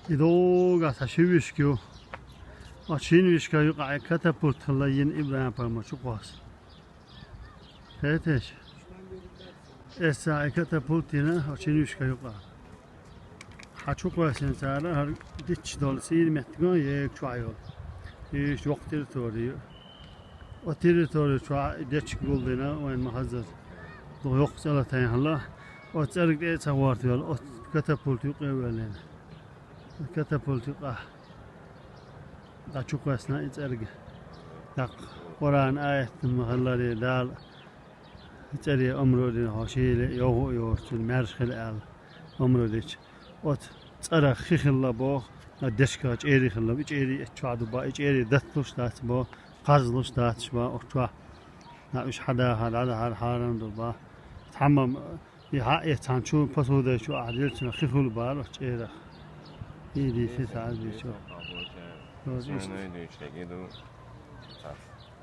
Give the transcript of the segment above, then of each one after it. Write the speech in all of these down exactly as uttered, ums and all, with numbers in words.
И догӀа цхьа ши вишка ю. Оцу шина вишка юкъахь катапульт хилла йина ИбрахӀим-пайхамар чу кхосса. Хеташ? Эсса и катапульт йина оцу шина вишка юкъахь. Хьан чу кхоьссина цара хӀара дитча долу сийна меттиг а ега чохь йолу. Иштта воккха территори ю. Оцу территори чохь и дечиг гулдина, вайн ма-хаззара. Дукха йоккха цӀе латайна хилла. Оцу цӀерга тӀе а ца гӀортавелла, оцу катапульт юкъа а ваьллина. Катапульт юкъахь дӀа чу кхоьссина и цӀерга. ТӀаккха Къуръан аят ма-хиллара, Дала цӀере омра дина, хьо шийла йовха а йоцу, цуьнан маьрша хила аьлла, омра дича. Оцу цӀарах хи хилла боху, а дечигах чӀерий хилла, и чӀерий эцчохь ду боху, и чӀерий датталуш дац боху, кхарзалуш дац боху, оцу чохь. Уьш хьан дахар, дӀадахар хьарам ду боху. Цхьамма и хьан а эцна чу, посуда чу ахь дилча хи хуьлу бара оцу чӀерах. И дийци цхьа а дийцо.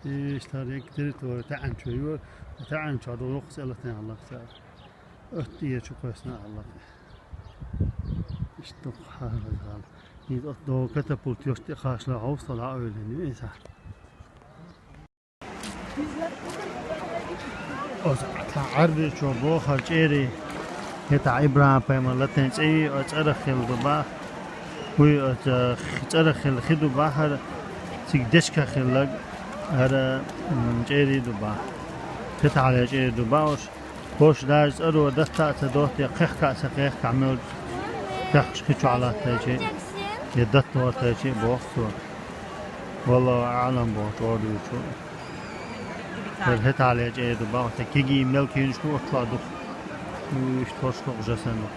Иштта хӀара территори таьӀанчо ю, таьӀанчохь ду йоккха цӀе латайна хилла цара. Оцу тӀера чу кхоьссина хилла. Иштта дукха хьарам хилла. Иза оцу догӀа катапульт йолчу тӀе кхаччалц хьовсал дӀа а ваьллина ю иза. Оцу цхьа Ӏаьрбичо боху хӀара чӀерий, хӀетахь ИбрахӀим-пайхамар латийна цӀе ю, оцу цӀарах хилла ду боху. ХӀуй, оцу цӀарах хилла хи ду боху хӀара, цига дечигах хилларг хӀара, м, чӀерий ду боху. ХӀетахьлера чӀерий ду боху уьш. ХӀорш даже цӀаро датта а ца дотта, я кхехка а ца кхехкахь, мел кхехкаш хи чохь латтайчи, я датта гӀортайчи боху цо. Валлаху аӀлам боху чӀогӀа дуьйцу. ХӀара хӀетахьлера чӀерий ду боху, цхьа кегий мелкий йинаш ду оцу чохь дукха. Иштта хӀорш дукха жа санна.